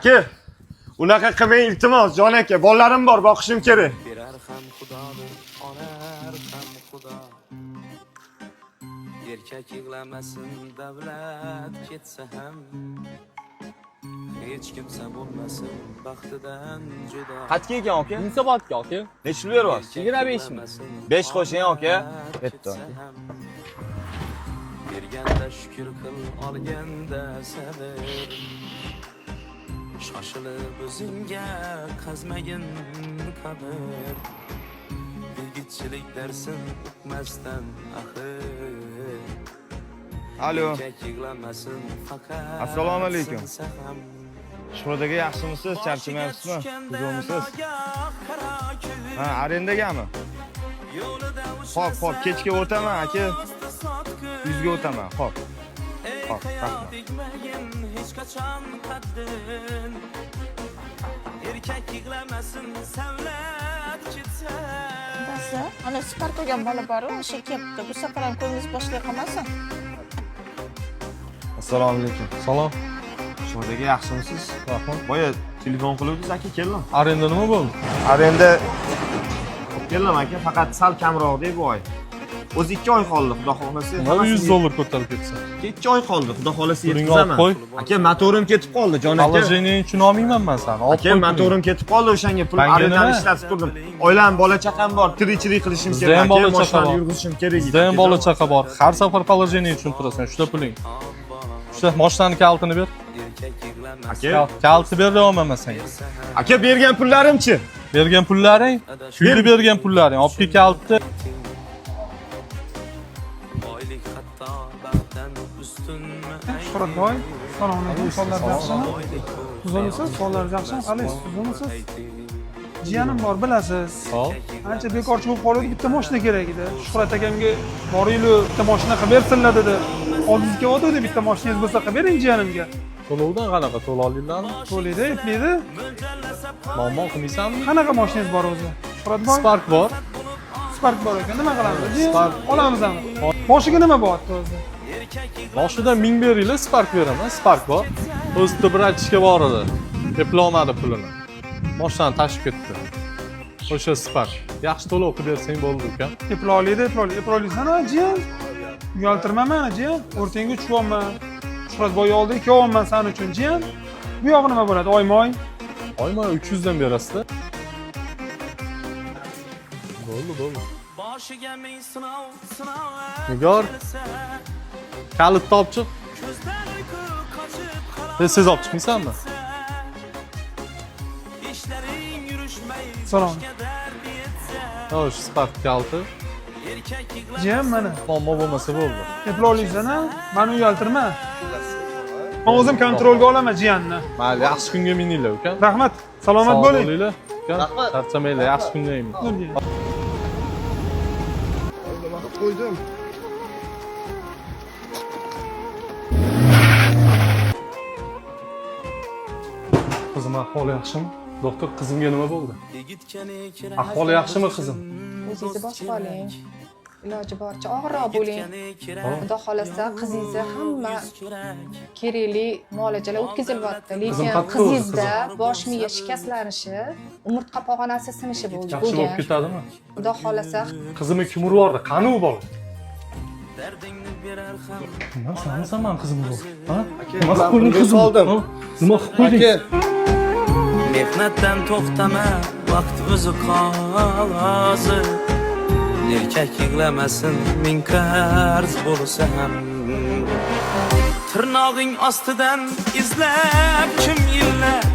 Aka, unaqa qilmang, iltimos, jon aka, bolalarim bor, boqishim kerak. Berar ham Xudodir, olar ham Xudo. Erkak yig'lamasin, davlat ketsa ham. Hech kimsa bo'lmasin baxtidan judo. Qachga ekan, aka? Yunusobodga, aka. Nechi pul beryapsiz? 25 ming. 5 qo'shing, aka. Ketdi. Berganda shukr qil, olganda sabr. Shoshilib o'zingga qazmagin qabr. Yigitchilik darsin uqmasdan axir. Alo. Erkak yig'lamasin faqat Assalomu alaykum. sinsa ham. Shuhrat aka, yaxshimisiz? Charchamayapsizmi? Huzurmisiz? Qaro kun, Ha, arendagami? yo'lida Xo'p, xo'p, kechga o'taman, aka. do'sti sotqin. Yuzga o'taman. Xo'p. Ey Xo'p, hayot, rahmat. egmagin hech qachon qaddin. Erkak yig'lamasin savlat ketsa. Dadasi, ana Spark olgan bola bor, o'sha kelibdi. Bu safar ham ko'nglingiz boshqa qolmasin. Assalomu alaykum. Salom. Shuhrat aka, yaxshimisiz? Rahmat. Boya telefon qiluvdingiz, aka, keldim. Arenda nima bo'ldi? Arenda keldim, aka, faqat sal kamroq-da bu oy. O'zi 2 oy qoldi, xudo xohlasa. Nima 100 dollar ko'tarib ketsa? 2 oy qoldi, xudo xohlasa Pulingni yetkazaman. olib qo'y. Aka, motorim ketib qoldi, jon aka. Положение uchun olmayman man sani. Olib Aka, qo'y. motorim ketib qoldi, o'shanga pul Manga arendani nima? ishlatib turdim. Oilam, bola chaqam bor, tirikchilik qilishim Bizda kerak. ham Aka, bola chaqa mashinani bor. yurg'izishim kerak. Bizda ham bola chaqa bor. Har safar положение uchun turasan. Ushla puling. Ushla, mashinani kalitini ber. Erkak yig'lamasin Aka, Kaliti ber deyapman man senga. aka, bergan pullarimchi? Bergan pullaring, shu yili bergan pullaring. Olib kel kalitni. Boylik hatto baxtdan ustunmi? Shuhratboy, assalomu alaykum. Sog'lar yaxshimi? Tuzukmisiz? Sog'lar yaxshimi? Qalaysiz? Tuzukmisiz? Jiyanim bor, bilasiz. Hop. Ancha bekorchi bo'lib qoldik, bitta mashina kerak edi. Shuhrat akamga boringlar, bitta mashina qilib bersinlar dedi. Oldingizga kelyotgandi, bitta mashinangiz bo'lsa qilib bering jiyanimga. To'lovdan qanaqa to'la oldinglarmi? To'laydi, eplaydi. Muammo qilmaysanmi? Qanaqa mashinangiz bor o'zi? Shuhratboy? Spark bor. Spark bor ekan. Nima qilamiz? Jiyan, Spark. olamiz ham. Boshiga nima bo'lyapti o'zi? Boshidan 1000 beringlar, Spark beraman. Spark bor. O'zida bratishka bor edi. Eplolmadi pulini. Mashinani tashib ketdi. O'sha Spark. Yaxshi to'lov qilib bersang bo'ldi, uka. Eplaydi, eplaydi, eplaysan ha, jiyan. Uyaltirma mani, jiyan. O'rtangga tushyapman. Shuhratboy oldiga kelyapman san uchun, jiyan. Bu yog'i nima bo'ladi? Oyma-oy. Oyma 300 dan berasizda. Bo'ldi, bo'ldi. Boshiga ming sinov, sinov Nigor, kalitni olib chiq. Ko'zdan uyqu qochib Tez tez olib chiqmaysanmi? Ishlaring yurishmay Salom. boshga dard yetsa. Ha, shu Spark kaliti. Erkak Jiyan mana. Muammo bo'lmasa bo'ldi. Eplaysan ha? Mani uyaltirma. Men o'zim kontrolga olaman jiyanni. Mayli, yaxshi kunga mininglar, uka. Rahmat. Salomat Sog' bo'ling. bo'linglar. Uka, charchamanglar, yaxshi kunga mining. Nima qilib qo'ydim? Qizim ahvoli yaxshimi? Doktor, qizimga nima bo'ldi? Yigitga ne kerak? Ahvoli yaxshimi qizim? O'zingizni bosib oling. Iloji boricha og'irroq bo'ling. Xudo xohlasa qizingizni hamma kerakli muolajalar o'tkazilyapti. Qizim Lekin qattiq o'zi, qizingizda bosh miya shikastlanishi, umurtqa pog'onasi sinishi bo'ldi. Yaxshi bo'lib ketadimi? Xudo xohlasa Qizimni kim urib yubordi? Qani u bola? Dardingni berar ham Nima sanmisan mani qizimni urib? Ha? Nima qilib qo'yding qizimni? Ha? Nima qilib qo'yding? Mehnatdan to'xtama, vaqt o'zi qozi. Erkak yig'lamasin ming qarz bo'lsa ham. Tirnog'ing ostidan izlab kim illat.